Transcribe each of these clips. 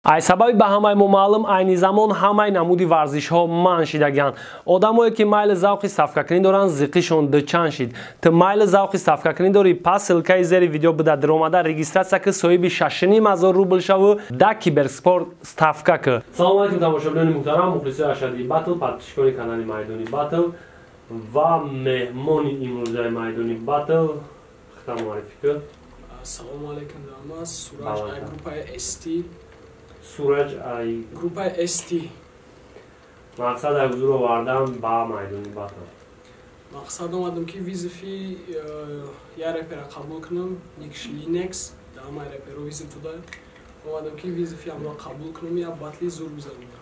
Ай сабаби ба ҳамаи мо маълум, айни замон ҳамаи намуди варзишҳо манъ шидагианд. Одамое, ки майли завқи ставкакунӣ доранд, зиқишон дучанд шид. Ту майли завқи ставкакунӣ дорӣ, пас ссылкаи зери видео буда диромада регистрация ки, соҳиби 6500 рубл шаву да Киберспорт ставка ки. Салому алайкум, тамошобинони муҳтарам, мухлисои ашадии батл, подписчикони канали Майдони Батл ва меҳмони имрӯзаи Майдони Батл. Хита муаррифӣ кун. Ассалому алайкум, дама Сураҷ, ай группаи СТ. Сураҷ ай группаи СТ. Мақсад ай ҳузур овардан ба Майдони Батл? Мақсад омадам, ки вызови я репера қабул кунам, никш Линекс. Дамай реперо вызов дода, омадам, ки вызови амро қабул кунам, я батли зур гузаронам.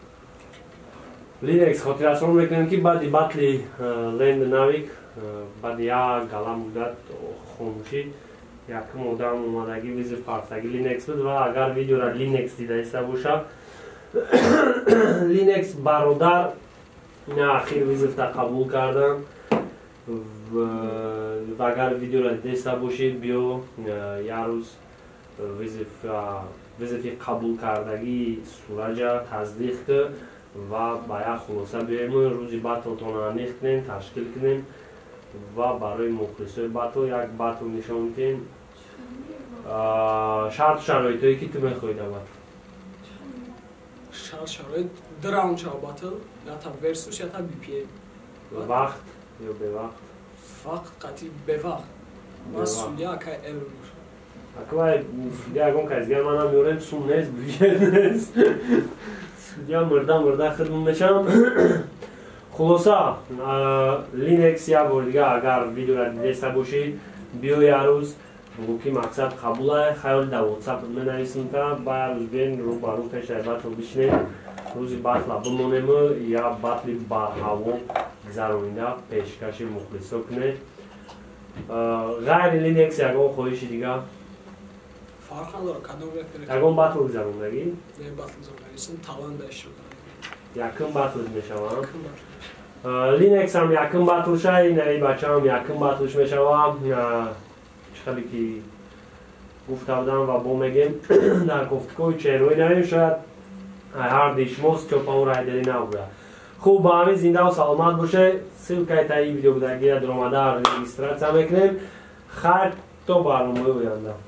Линекс, хотиррасон мекунем, ки баъди батли Ленд Навик, баъди як гала муддат хомӯшӣ, якум одам омадагӣ вызов партагӣ Линекс буд. Ва агар видеора Линекс дидаиста боша, Линекс бародар, ахир вызовта қабул кардам. Ва агар видеора дидаиста бошед, биё як рӯз вызови қабул кардагии Сураҷа тасдиқ ки ва ба як хулоса биёем, рӯзи батлтон аниқ кунем, ташкил кунем ва барои мухлисои батл як батл нишон диҳем. Шарту шароитое, ки ту мехоҳӣ дар батл? Шарт шароит: ду раунд шава батл, ята версус, ята BPM. Вақт ё бевақт? Вақт қатъи, бевақт ва судья акай эл боша. Аквай судья ягон кас дигар ман намеорем, сум нест, бюҷет нест, судья мурда мурда хидм мешавам. Хулоса, Линекс, як бори дигар, агар видеора дидаиста бошӣ, биё як рӯз, бугӯ, ки мақсад қабулай. Хаёли дар WhatsApp менависем та ба як рӯз биен, рӯ ба рӯ пешаи батл бишинем, рӯзи батла бимонему як батли барҳаво гузаронида пешкаши мухлисо кунем. Ғайри Линекс ягон хоҳиши дигар? Фарқ надорад, кадом репер. Ягон батл гузарондагӣ? Не, батл гузарондагисм, талант да иштирок. Якум батл мешавам. Линексам якум батлша, инаи бачаам якум батлш мешава. Чӣ хеле ки гуфта будам ва бо мегем, дар кофтукои чеҳрои навем, шояд ҳарди шумо Стёпаон райдери набуда. Хуб, ба ҳамин зиндаву саломат боше. Ссылкаи таи видео будагия дуромада регистрация мекунем. Хайр, то барномаи оянда.